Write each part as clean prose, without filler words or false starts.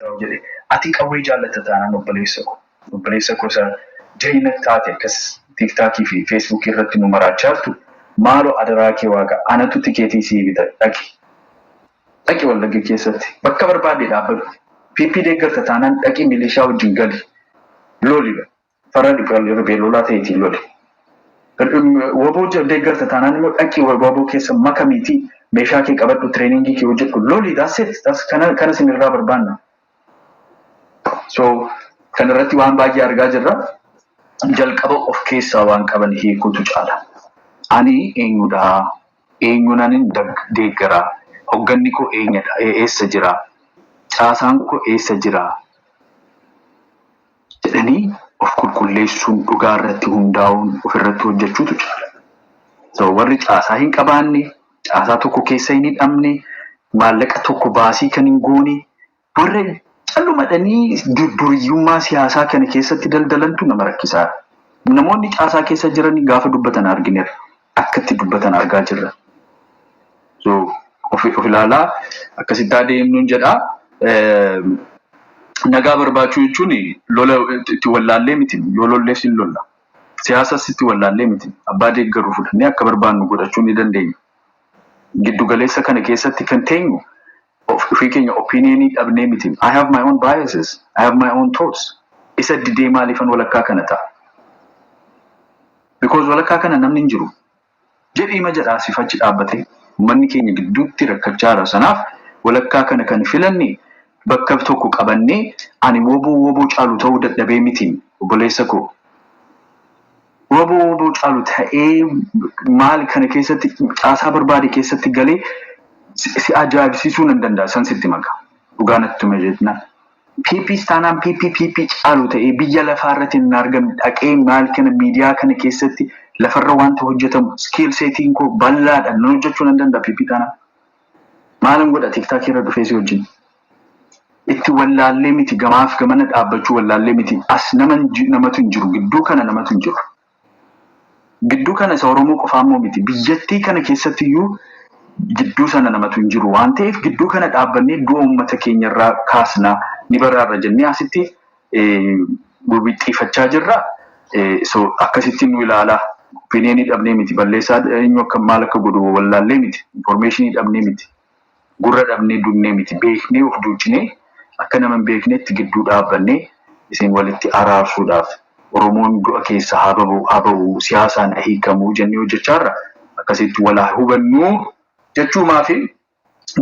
Jedhe ati qawwee jaallata taanaan, obboleessa koo. Obboleessa koo isa jayina taate akkas TikTokii fi Facebookii irratti nu maraachaa jirtu, maaloo adaraa kee, waaqa anatu tikeetii sii bita, dhaqi. Dhaqi, Wallagga keessatti bakka barbaadde dhaabbadhu. PP deeggarta taanaan dhaqi, milishaa wajjin gali. Loli, farra riphee lolaa ta'eetiin loli. WBO deeggarta taanaan immoo dhaqi, WBO keessa makamiitii meeshaa kee qabadhu, trainingii kee hojjedhu, loli. That's it. That's kana isinirraa barbaanna. So kan irratti waan baay'ee argaa jirra. Jalqaba of keessaa waan qaban hiikuutu caala. Ani eenyudha? Eenyuunan deeggaraa? Hogganni koo eenyudha? Eessa jira? Caasaan koo eessa jira? Jedhanii of qulqulleessuun, dhugaa irratti hundaa'uun ofirratti hojjechuutu caala. So warri caasaa hin qabaanne, caasaa tokko keessa hin hidhamne, maallaqa tokko baasii kan hin goone, warra callumadhanii duriyyummaa siyaasaa kana keessatti daldalantu nama rakkisaa. Namoonni caasaa keessa jiran gaafa dubbatan argineerra. Akka itti dubbatan argaa jirra. So of ilaalaa akkasitti adeemnuun jedhaa. Nagaa barbaachuu jechuun lola itti wallaallee miti. Yoo lollees hin lolla. Siyaasas itti wallaallee miti. Abbaa deeggaruu fudhannee akka barbaannu godhachuu ni dandeenya. Giddu galeessa kana keessatti kan teenyu ofii keenya opinionii dhabnee miti. I have my own biases. I have my own thoughts. Isa didee maaliifan walakkaa kana ta'a? Because walakkaa kana namni hin jiru. Jedhiima jedhaa siif achi dhaabbatee uummanni keenya gidduutti rakkachaa jira. Sanaaf walakkaa kana kan filanne bakka tokko qabannee ani WBO WBO caalu ta'uu dadhabee miti, obboleessa koo. WBO WBO caalu ta'ee maal kana keessatti caasaa barbaade keessatti galee si ajaa'ibsiisuu nan danda'a, san sitti maka. Dhugaa natti tume jennaan. PP taanaan PP PP caalu ta'ee biyya lafaa irratti hin argamne dhaqee maal kana miidiyaa kana keessatti lafarra wanta hojjetamu skill setiin koo bal'aadha, nan hojjechuu nan danda'a PP taanaan. Maalan godha TikTokii irra dhufee si wajjin? Itti wallaallee miti, gamaaf gamana dhaabbachuu wallaallee miti. As nama namatu hin jiru, gidduu kana namatu hin jiru. Gidduu kana isa Oromoo qofaa immoo miti. Biyyattii kana keessatti iyyuu gidduu sana namatu hin jiru waan ta'eef, gidduu kana dhaabbannee du'a uummata keenya irraa kaasnaa ni baraarra jennee asitti wixxiifachaa jirra. So akkasitti nu ilaalaa. Opinionii dhabnee miti. Balleessaa eenyu akka maal akka godhu wallaallee miti. Informationii dhabnee miti. Gurra dhabnee dunnee miti. Beeknee of duuchinee akka nama hin beeknetti gidduu dhaabbannee isin walitti araarsuudhaaf, Oromoon du'a keessa haa ba'u, siyaasaan hiikamuu jennee hojjechaarra, akkasitti walaa hubannuu jechuumaa fi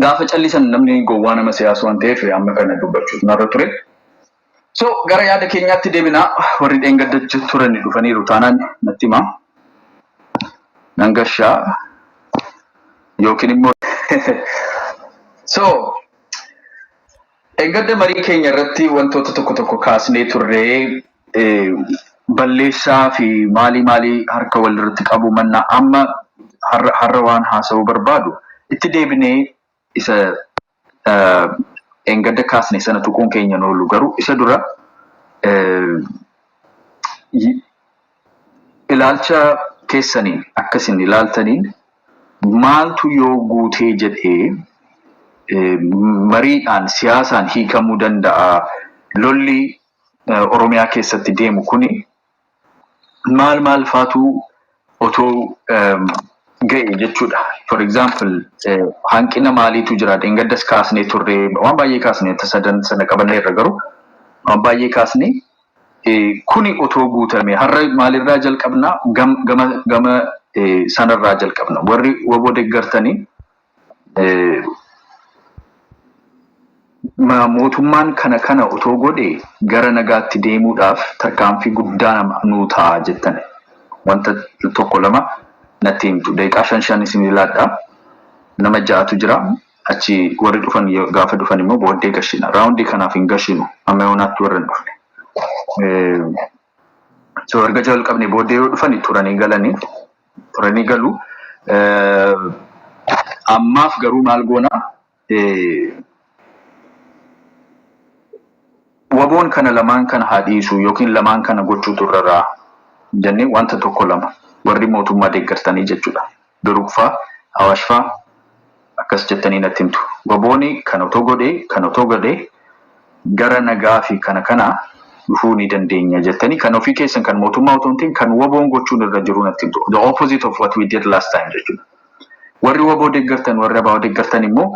gaafa callisan namni gowwaa nama siyaasu waan ta'eef amma kana dubbachuuf narra ture. So gara yaada keenyaatti deebinaa. Warri dheengadda turan dhufaniiru taanaan natti himaa. Nan gashaa yookiin immoo. So dheengadda marii keenya irratti wantoota tokko tokko kaasnee turree, balleessaa fi maalii maalii harka walirratti qabu mannaa, amma har'a waan haasa'uu barbaadu itti deebinee isa dheengadda kaasne sana tuquun keenya oolu, garuu isa dura ilaalcha keessaniin akkasin ilaaltaniin maaltu yoo guutee jedhee mariidhaan siyaasaan hiikamuu danda'a? Lolli Oromiyaa keessatti deemu kuni maal maal faatu otoo ga'e jechuudha. For example, hanqina maaliitu jira? Dheengaddas kaasnee turre, waan baay'ee kaasnee sadan sana qabanneerra, garuu waan baay'ee kaasnee kuni otoo guutame. Har'a maalirraa jalqabna? Gama sanarraa jalqabna. Warri WBO deeggartanii mootummaan kana kana otoo godhe gara nagaatti deemuudhaaf tarkaanfii guddaa nuu ta'a jettan wanta tokko lama natti himtu. Daqiiqaa shan shan isin ilaadha. Nama ja'atu jira. Achi warri dhufan gaafa dhufan immoo booddee gashina. Roundii kanaaf hin gashinu. Amma yoonaatti warra hin dhufne. So erga jalqabne booddee yoo dhufan turanii galanii turanii galu. Ammaaf garuu maal goonaa? WBOn kana lamaan kana haa dhiisu yookiin lamaan kana gochuutu irra jennee wanta tokko lama warri mootummaa deeggartanii jechuudha. Birukfaa, Awaashfaa akkas jettanii natti himtu. WBOni kana otoo godhee, kana otoo godhee gara nagaa fi kana kana dhufuu ni dandeenya jettanii kan ofii keessan, kan mootummaa otoo hin ta'in kan WBOn gochuun irra jiru natti himtu. The opposite of what we did last time jechuudha. Warri WBO deeggartan, warri ABO deeggartan immoo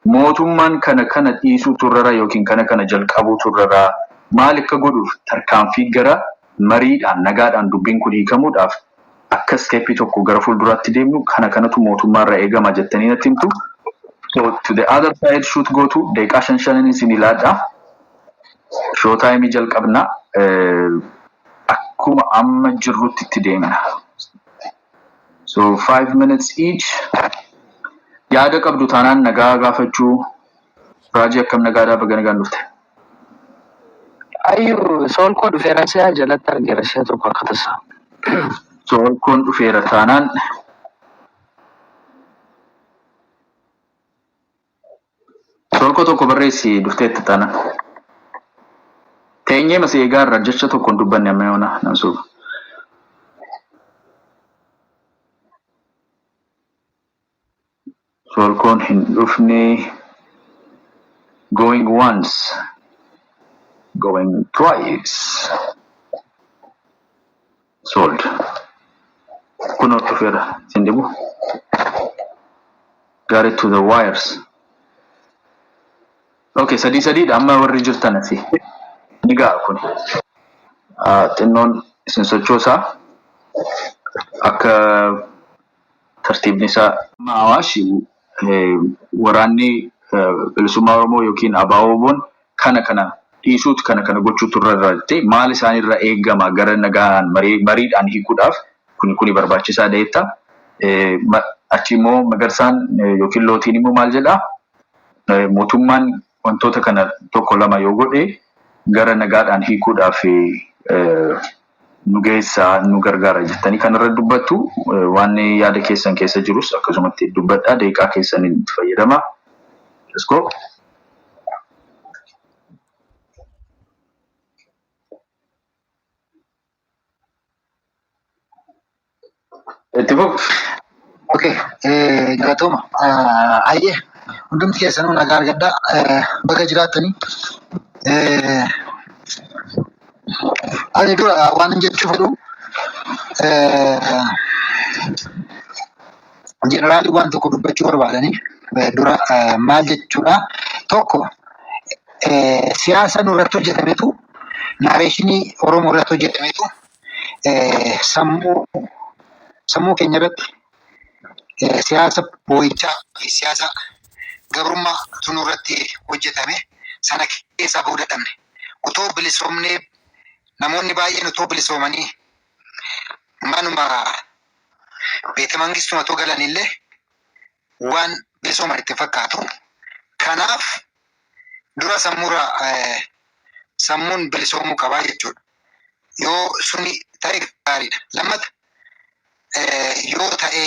mootummaan kana kana dhiisuu turrara yookiin kana kana jalqabuu turrara, maal akka godhuuf tarkaanfii gara mariidhaan nagaadhaan dubbiin kun hiikamuudhaaf akka step tokko gara fuulduraatti deemnu kana kanatu mootummaarra eegama jettanii natti himtu. So to the other side shoot gootu, daqiiqaa shan shanan isin ilaadha. Show time jalqabna. Akkuma amma jirrutti itti deemna. So 5 minutes each. Yaada qabdu taanaan nagaa gaafachuu. Raajii, akkam nagaadhaa? Baga nagaan dhufte. Ayyuu, soolkoo dhufeera, si'a jalatti argeera si'a tokko akka tasaa. Soolkoon dhufeera taanaan, soolkoo tokko barreessi dhufteetta taanaan. Teenyee masii eegaa irra jecha tokko hin dubbanne amma yoona nan suuqa. Soolkoon hin dhufne. Going once. Going twice. Sold. Kunoo dhufeera. Isin dhibu. Got it to the wires. Okay, sadii sadiidha amma warri jirtan asii. Ni ga'a kun. Xinnoon isin sochoosaa akka tartiibni isaa. Amma Awaash waraanni bilisummaa Oromoo yookiin ABO'n kana kana dhiisuutu kana kana gochuutu irra jettee, maal isaanirra eegama gara nagaan mariidhaan hiikuudhaaf kuni kuni barbaachisaadha jetta. Achi immoo Magarsaan yookiin Lootiin immoo maal jedhaa? Mootummaan wantoota kana tokko lama yoo godhe gara nagaadhaan hiikuudhaaf nu geessaa, nu gargaara jettanii kanarra dubbattu. Waan yaada keessan keessa jirus akkasumatti dubbadhaa, daqiiqaa keessaniin itti fayyadama. Let's go. Itti fufu. Okay, galatooma. Ayyee, hundumti keessanuu nagaa argadhaa. Baga jiraattanii. Ani dura waan hin jechuu fedhu, jeneraalii waan tokko dubbachuu barbaadanii dura maal jechuudha. Tokko, siyaasa nurratti hojjetametu, narration Oromoo irratti hojjetametu sammuu keenya irratti siyaasa boo'ichaa fi siyaasa gabrummaa nurratti hojjetame sana keessaa bahuu dadhabne. Otoo bilisoomnee, namoonni baay'een otoo bilisoomanii manuma beeta mangistuma otoo galanillee waan bilisooman itti fakkaatu. Kanaaf dura sammuurra sammuun bilisoomuu qabaa jechuudha. Yoo suni ta'e gaariidha. Lammata, yoo ta'e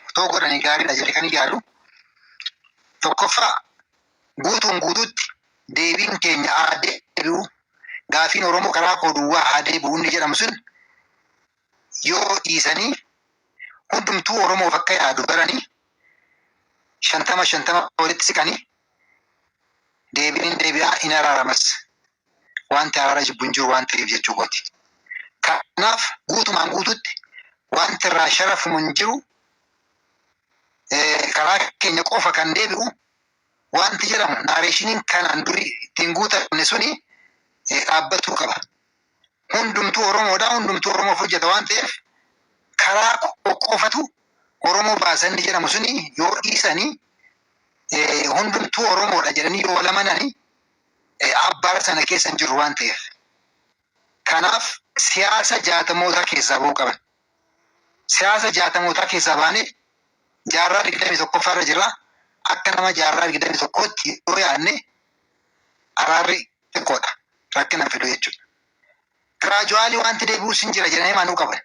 otoo godhanii gaariidha jedhee kan yaadu, tokkoffaa, guutuun guutuutti deebiin keenya haa deebi'u, gaafiin Oromoo karaa koo duwwaa haa deebi'u inni jedhamu sun yoo dhiisanii, hundumtuu Oromoof akka yaadu baranii, 50 50 walitti siqanii deebiin hin deebi'aa, hin araaramas, wanti araara jibbu hin jiru waan ta'eef jechuu kooti. Kanaaf guutumaan guututti wanti irraa sharafamu hin jiru, karaa keenya qofa kan deebi'u wanti jedhamu narrationiin kanaan duri ittiin guutamne suni dhaabbatuu qaba. Hundumtuu Oromoodha, hundumtuu Oromoof hojjeta waan ta'eef karaa qofatu Oromoo baasanni jedhamu suni yoo dhiisanii, hundumtuu Oromoodha jedhanii yoo wal amananii, abbaara sana keessa hin jirru waan ta'eef. Kanaaf siyaasa jaatamootaa keessaa bahuu qaban. Siyaasa jaatamootaa keessaa baanee jaarraa 21ffaarra jirra. Akka nama jaarraa 21tti yoo yaadne araarri xiqqoodha. Rakkina fidu jechuudha. Gradually wanti deebi'uus hin jira jedhanii amanuu qaban.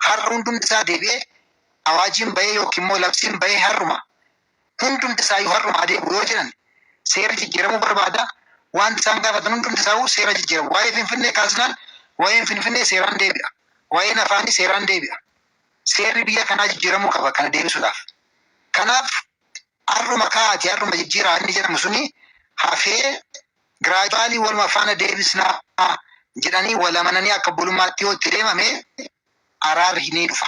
Har'a hundumti isaa deebi'ee awaajiin bahee yookiin immoo labsiin bahee har'uma hundumti isaa iyyuu har'uma adeemu yoo jedhan, seera jijjiiramuu barbaada. Wanti isaan gaafatan hundumti isaa seera jijjiiramu. Waa'ee Finfinnee kaasnaan, waa'een Finfinnee seeraan deebi'a. Waa'een afaanii seeraan deebi'a. Seerri biyya kanaa jijjiiramuu qaba kana deebisuudhaaf. Kanaaf har'uma kaa'ati har'uma jijjiiraa inni jedhamu suni hafee Gradually waluma faana deebisnaa jedhanii wal amananii akka obbolummaatti yoo itti deemame araarri ni dhufa.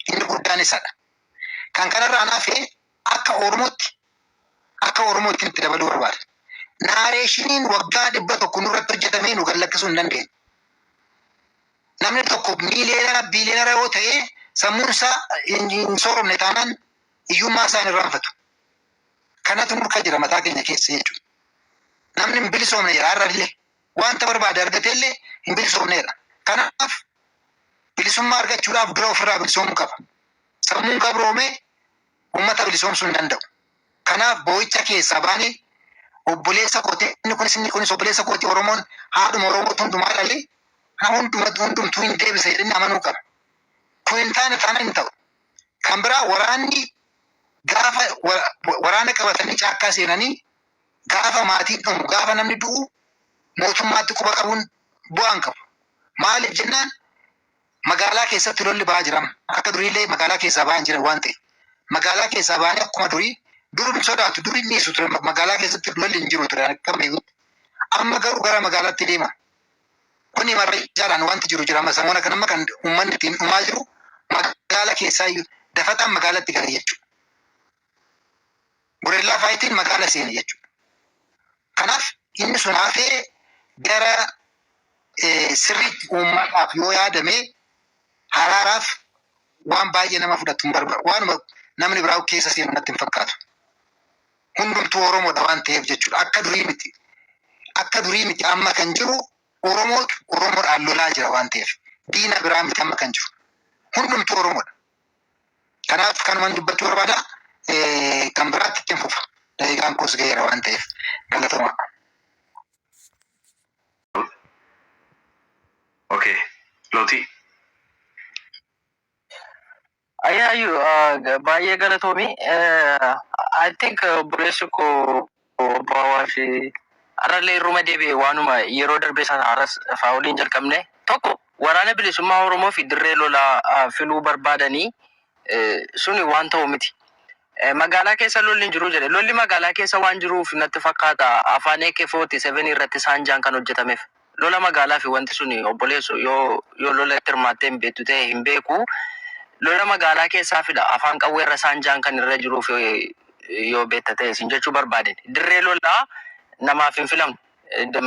Inni guddaan isadha. Kan kanarraa hafe akka Oromootti itti dabaluu barbaada. Narrationiin waggaa 100 nurratti hojjetamee nu gallakkisuu hin dandeenye. Namni tokko miiliyoonara, biiliyoonara yoo ta'e, sammuun isaa hin sooromne taanaan hiyyummaa isaa hin irraanfatu. Kanatu nurka jira mataa keenya keessa jechuudha. Namni hin bilisoomne jira har'a illee. Wanta barbaade argate illee hin bilisoomneedha. Kanaaf bilisummaa argachuudhaaf dura ofirraa bilisoomuu qaba. Sammuun gabroomee uummata bilisoomsuu hin danda'u. Kanaaf boo'icha keessaa baanee, obboleessa kooti inni kunis, inni kunis obboleessa kooti, Oromoon haadhuma Oromootu hundumaa dhalee hundumatu hundumtuu hin deebisa jedhanii amanuu qaba. Kun hin taane taana hin ta'u. Kan biraa, waraanni gaafa waraana qabatanii caakkaa seenanii, gaafa maatiin dhumu, gaafa namni du'u, mootummaatti quba qabuun bu'aa hin qabu. Maaliif jennaan, magaalaa keessatti lolli ba'aa jira. Akka duriillee magaalaa keessaa ba'aa hin jiran waan ta'eef. Magaalaa keessaa ba'anii akkuma durii dur hin sodaatu, dur hin dhiisu ture, magaalaa keessatti lolli hin jiru ture akka beekutti. Amma garuu gara magaalaatti deema. Kuni marrajaadhaan wanti jiru jira. Amma samoona kan amma kan uummanni ittiin dhumaa jiru magaala keessaa iyyuu dafataan magaalatti gala jechuudha. Guerrilla fightiin magaala seene jechuudha. Kanaaf inni sun hafee gara sirriitti uummataaf yoo yaadame, haraaraaf waan baay'ee nama fudhatu hin barbaadu. Waanuma namni biraa keessa seenu natti hin fakkaatu. Hundumtuu Oromoodha waan ta'eef jechuudha. Akka durii miti. Akka durii miti, amma kan jiru Oromootu Oromoodhaan lolaa jira waan ta'eef. Diina biraa miti amma kan jiru. Hundumtuu Oromoodha. Kanaaf kanuman dubbachuu barbaada. Kan biraatti ittiin fufa. Daqiiqaan koos ga'eera waan ta'eef. Galatooma. Okay. Lootii. Ayyaayyuu, baay'ee galatoomi. I think obboleessi koo obbo Awaash har'allee irruma deebi'e, waanuma yeroo darbe sana har'as faawuliin jalqabne tokko, waraana bilisummaa Oromoo fi dirree lolaa filuu barbaadanii suni waan ta'u miti. Magaalaa keessa lolli hin jiru jedhe. Lolli magaalaa keessa waan jiruuf natti fakkaata afaan AK-47 irratti saanjaan kan hojjetameef. Lola magaalaa fi wanti suni, obboleessu, yoo lola itti hirmaattee hin beektu ta'e hin beeku. Lola magaalaa keessaa fida afaan qawwee irra saanjaan kan irra jiruuf yoo beekta ta'e sin jechuu barbaade. Dirree lolaa namaaf hin filamne.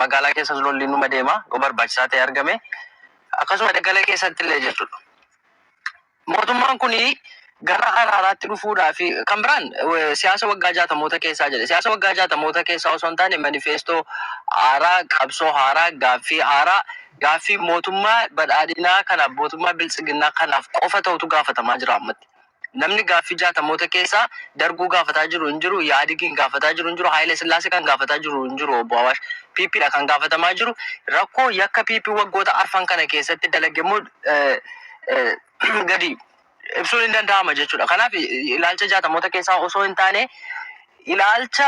Magaalaa keessas lolli numa deema yoo barbaachisaa ta'e argame. Akkasuma daggala keessatti illee jechuudha. Mootummaan kun gara araaraatti dhufuudhaa fi kan biraan siyaasa waggaa 60moota keessaa jedhe. Siyaasa waggaa 60moota keessaa osoo hin taane, manifeestoo haaraa, qabsoo haaraa, gaaffii haaraa, gaaffii mootummaa badhaadhinaa kanaaf, mootummaa biltsiginnaa kanaaf qofa ta'utu gaafatamaa jira ammatti. Namni gaaffii 60moota keessaa Darguu gaafataa jiru hin jiru, Yaadigiin gaafataa jiru hin jiru, Haayile Sillaasee kan gaafataa jiru hin jiru, obbo Awaash. PPdha kan gaafatamaa jiru. Rakkoo yakka PP waggoota arfan kana keessatti dalage immoo gadi ibsuun hin danda'ama jechuudha. Kanaaf ilaalcha 60moota keessaa osoo hin taane, ilaalcha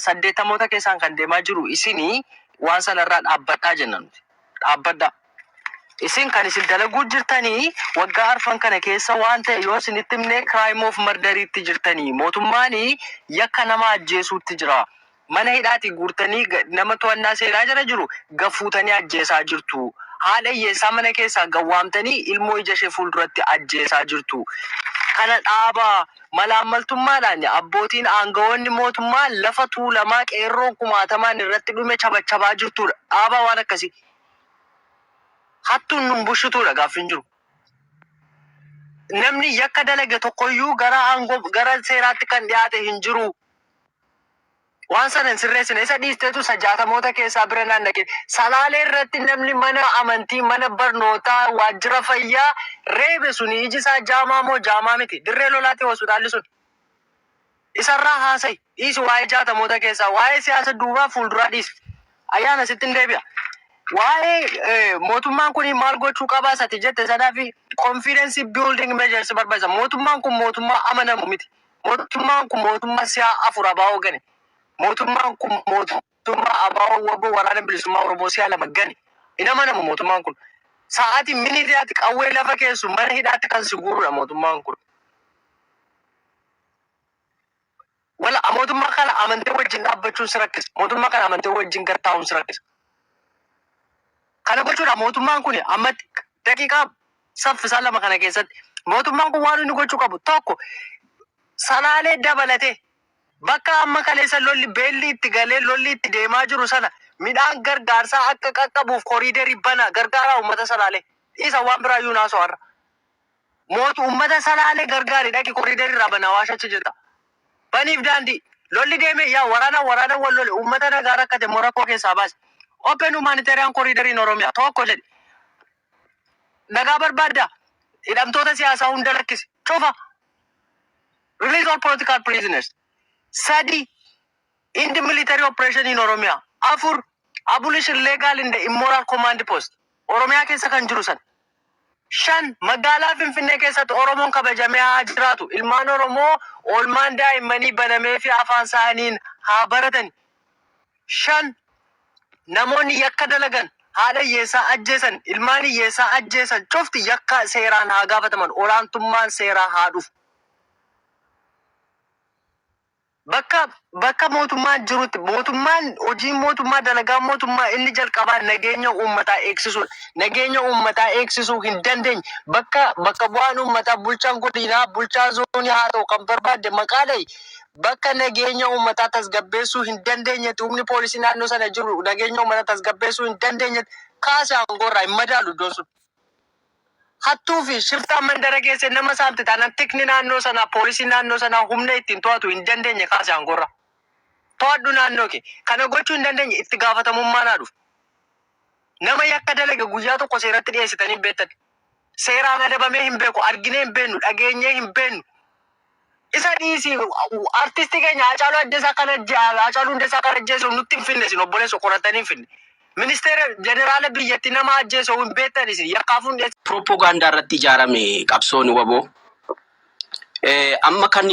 80moota keessaan kan deemaa jiru isinii waan sanarraa dhaabbadhaa jenna nuti. Dhaabbadhaa. Isin kan isin dalaguu jirtanii waggaa arfan kana keessa waan ta'e yoo isinitti himne, crime of murderiitti jirtanii, mootummaan yakka nama ajjeesuutti jira. Mana hidhaatii guurtanii nama to'annaa seeraa jala jiru gafuutanii ajjeesaa jirtu. Haadha hiyyeessaa mana keessaa gawwaamtanii ilmoo ija ishee fuulduratti ajjeesaa jirtu. Kana dhaabaa. Malaammaltummaadhaan abbootiin aangawoonni mootummaa lafa Tuulamaa qeerroon kumaatamaan irratti dhume chabachabaa jirtudha. Dhaabaa waan akkasii. Hattuun nun bushituudha gaaffiin jiru. Namni yakka dalage tokkoyyuu gara aangoo, gara seeraatti kan dhiyaate hin jiru. Waan sana hin sirreessine, isa dhiisteetu isa 60moota keessaa bira naannaqe. Salaalee irratti namni mana amantii, mana barnootaa, waajjira fayyaa reebe suni iji isaa jaamaa moo jaamaa miti? Dirree lolaatti hospitaalli sun. Isarraa haasa'i. Dhiisi waa'ee 60moota keessaa, waa'ee siyaasa duubaa fuulduraa dhiisi. Ayyaana sitti hin deebi'a. Waa'ee mootummaan kun maal gochuu qabaa sati jette sanaa fi confidence building measures barbaachisa. Mootummaan kun mootummaa amanamu miti. Mootummaan kun mootummaa si'a afur ABO gane. Mootummaan kun mootummaa ABO, WBO, waraana bilisummaa Oromoo si'a lama gane. Hin amanamu mootummaan kun. Sa'aatii minitiyaatti qawwee lafa keessu mana hidhaatti kan si guurudha mootummaan kun. Wala mootummaa kana amantee wajjin dhaabbachuun si rakkisa. Mootummaa kana amantee wajjin gartaa'uun si rakkisa. Kana gochuudha mootummaan kun ammatti daqiiqaa saffisaa 2 kana keessatti mootummaan kun waan inni gochuu qabu tokko, Salaalee dabalatee bakka amma kaleessa lolli, beelli itti galee lolli itti deemaa jiru sana midhaan gargaarsaa akka qaqqabuuf koriidarii banaa, gargaaraa uummata Salaalee. Dhiisa, waan biraa iyyuu naasoo har'a. Mootu uummata Salaalee gargaari, dhaqi koriidarii irraa banaa Awaash achi jirta. Baniif daandii. Lolli deemee yaa waraana waraana wal lole, uummata nagaa rakkate immoo rakkoo keessaa baase. Open humanitarian corridor in Oromiyaa tokko jedhe. Nagaa barbaaddaa? Hidhamtoota siyaasaa hunda lakkisi. Cufa. Release all political prisoners. Sadi, end military operation in Oromiyaa. Afur, abolish illegal and immoral command post. Oromiyaa keessa kan jiru sana. Shan, magaalaa Finfinnee keessatti Oromoon kabajamee haa jiraatu. Ilmaan Oromoo oolmaan daa'immanii banamee fi afaan isaaniin haa baratani. Shan, namoonni yakka dalagan, haadha hiyyeessaa ajjeesan, ilmaan hiyyeessaa ajjeesan cufti yakka seeraan haa gaafataman. Olaantummaan seeraa haa dhufu. Bakka mootummaan jirutti mootummaan, hojiin mootummaa, dalagaan mootummaa inni jalqabaa nageenya uummataa eegsisuudha. Nageenya uummataa eegsisuu hin dandeenye, bakka bu'aan uummataa, bulchaan godinaa, bulchaa zoonii haa ta'u, kan barbaadde maqaa dhahi, bakka nageenya uummataa tasgabbeessuu hin dandeenyetti, humni poolisii naannoo sana jiru nageenya uummataa tasgabbeessuu hin dandeenyetti, kaase aangoorraa, hin madaalu iddoon sun. Hattuu fi shiftaan mandara keessa nama saamte taanaan, tikni naannoo sanaa, poolisiin naannoo sanaa humna ittiin to'atu hin dandeenye, kaase aangoorraa. To'adhu naannoo kee. Kana gochuu hin dandeenye, itti gaafatamummaan haa dhufu. Nama yakka dalage guyyaa tokko seeratti dhiyeessitanii hin beektan. Seeraan adabamee hin beeku. Arginee hin beeknu. Dhageenyee hin beeknu. Isa dhiisi, artistii keenya Haacaaluu Addeessaa kan Haacaaluu Hundeessaa kan ajjeesu nutti hin finne, isin obboleessa qoratanii hin finne. Ministeera jeneraala biyyatti nama ajjeesu hin beektan, isin yakkaafuu hin dhiyeessan. Pirooppogaandaa irratti ijaarame qabsoon waboo. Amma kan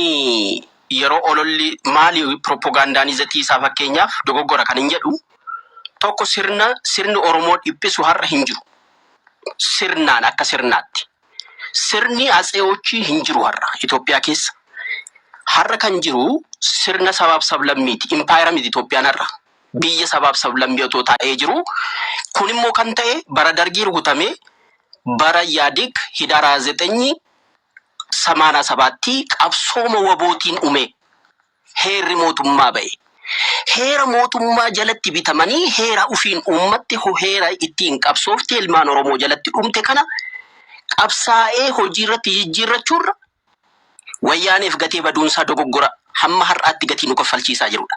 yeroo ololli maali pirooppogaandaan izatii isaa, fakkeenyaaf dogoggora kan hin jedhu tokko, sirni Oromoo dhiphisu har'a hin jiru. Sirnaan akka sirnaatti. Sirni atseewochii hin jiru har'a Itoophiyaa keessa. Har'a kan jiru sirna sabaaf sablammiiti. Impaayera miti Itoophiyaan har'a. Biyya sabaaf sablammii otoo taa'ee jiru. Kun immoo kan ta'e bara Dargii rukutamee, bara Yaadig Hidaar 987tti qabsooma wabootiin ume. Heerri mootummaa ba'e. Heera mootummaa jalatti bitamanii, heera ufiin uummatti, heera ittiin qabsoofte ilmaan Oromoo jalatti dhumte kana qabsaa'ee hojii irratti jijjiirrachuurra Wayyaaneef gatee baduunsaa dogoggora hamma har'aatti gatii nu kaffalchiisaa jirudha.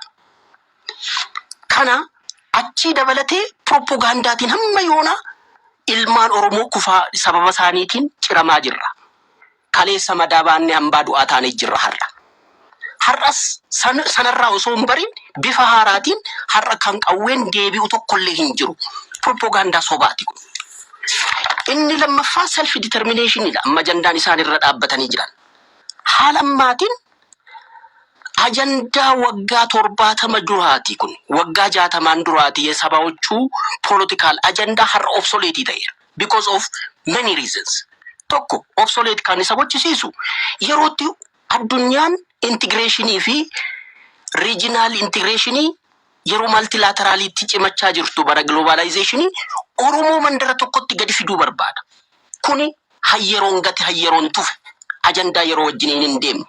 Kana achii dabalatee pirooppogaandaatiin hamma yoonaa ilmaan Oromoo kufaa sababa isaaniitiin ciramaa jirra. Kaleessa madaa baannee hambaa du'aa taanee jirra har'a. Har'as sanarraa osoo hin barin bifa haaraatiin har'a kan qawween deebi'u tokkollee hin jiru. Pirooppogaandaa sobaati kun. Inni lammaffaa self determinationidha. Amma ajandaan isaan irra dhaabbatanii jiran. Haala ammaatiin ajandaa waggaa 70 duraati kun. Waggaa 60n duraati የሰባዎቹ political agenda har'a obsolete ta'eera. Because of many reasons. Tokko, obsolete kan isa gochisiisu yerootti addunyaan integrationii fi regional integrationii, yeroo multilateraliitti cimachaa jirtu, bara globalizationii, Oromoo mandara tokkotti gadi fiduu barbaada. Kuni hayyeroon gate, hayyeroon tufe, ajandaa yeroo wajjiniin hin deemne.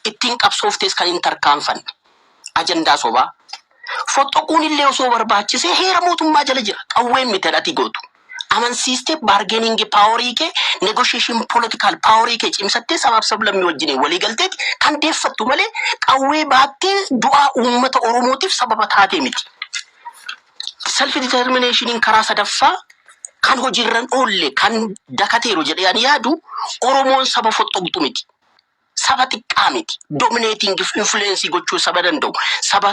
Ittiin qabsooftees kan hin tarkaanfanne. Ajandaa sobaa. Foxxoquun illee osoo barbaachisee heera mootummaa jala jira. Qawween miti ati gootu. Amansiistee bargaining powerii kee, negotiation political powerii kee cimsattee sabaaf sablammii wajjiniin walii galteeti kan deeffattu malee qawwee baattee du'aa uummata Oromootiif sababa taatee miti. Self determinationiin karaa sadaffaa kan hojiirra hin oolle, kan dakateeru jedhee ani yaadu, Oromoon saba foxxoqxu miti. Saba xiqqaa miti. Dominating influence gochuu saba danda'u.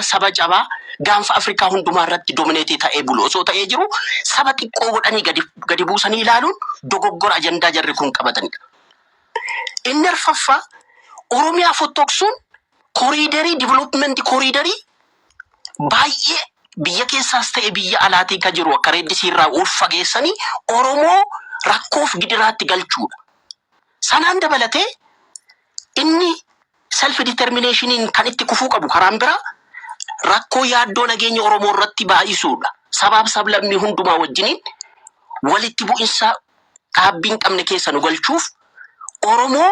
Saba jabaa gaanfa Afrikaa hundumaa irratti dominate ta'ee bulu osoo ta'ee jiru, saba xiqqoo godhanii gadi buusanii ilaaluun dogoggora ajandaa jarri kun qabatanidha. Inni arfaffaa, Oromiyaa fottoqsuun corridorii, development corridorii baay'ee biyya keessaas ta'e biyya alaatii kan jiru akka Red Sea irraa ol fageessanii Oromoo rakkoof gidiraatti galchuudha. Sanaan dabalatee inni Self determinationiin kan itti kufuu qabu karaan biraa rakkoo yaaddoo nageenya Oromoo irratti baay'isuudha. Sabaaf sablammii hundumaa wajjiniin walitti bu'insa dhaabbii hin qabne keessa nu galchuuf, Oromoo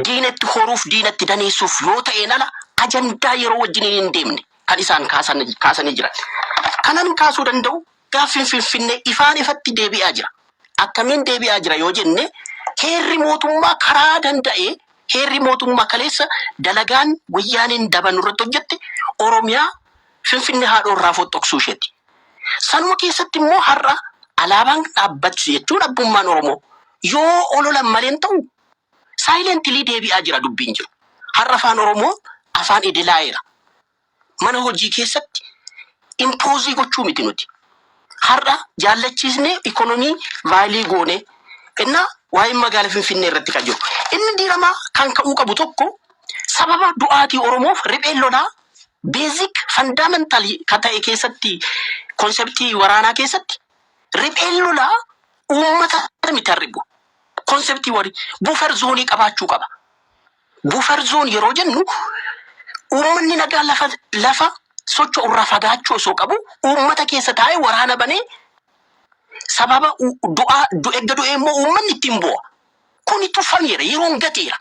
diinatti horuuf, diinatti daneessuuf yoo ta'een ala, ajandaa yeroo wajjiniin hin deemne kan isaan kaasanii jiran. Kanan kaasuu danda'u, gaaffiin Finfinnee ifaan ifatti deebi'aa jira. Akkamiin deebi'aa jira yoo jenne, heerri mootummaa karaa danda'ee, heerri mootummaa kaleessa dalagaan Wayyaaneen daban irratti hojjette Oromiyaa Finfinnee haadhoo irraa fottoqsuu isheeti. Sanuma keessatti immoo har'a alaabaan dhaabbachuu jechuun abbummaan Oromoo yoo ololan malee hin ta'u, silently deebi'aa jira dubbiin jiru. Har'a afaan Oromoo afaan idilaa'eera. Mana hojii keessatti impose gochuu miti nuti. Har'a jaallachiisnee ikonomii vaalii goone innaa waa'een magaala Finfinnee irratti kan jiru. Inni diiramaa kan ka'uu qabu tokko, sababa du'aatii Oromoof ripheen lolaa basic fundamental kan ta'e keessatti, conceptii waraanaa keessatti, ripheen lolaa uummata miti harribu. Conceptii warii buffer zone qabaachuu qaba. Buffer zone yeroo jennu, uummanni nagaa lafa socho'u irraa fagaachuu osoo qabu, uummata keessa taa'ee waraana banee sababa du'aa erga du'ee immoo uummanni ittiin bu'a. Kuni tuffameera, yeroon gateera.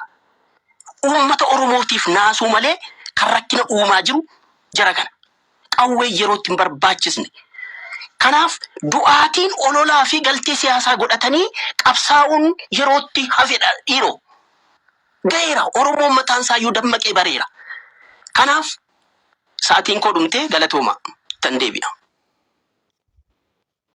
Uummata Oromootiif naasuu malee kan rakkina uumaa jiru jara kana. Qawwee yeroo itti hin barbaachisne. Kanaaf du'aatiin ololaa fi galtee siyaasaa godhatanii qabsaa'uun yerootti hafedha dhiiroo. Ga'eera. Oromoon mataan isaa iyyuu dammaqee bareera. Kanaaf sa'aatiin koo dhumtee, galatooma tan deebi'a.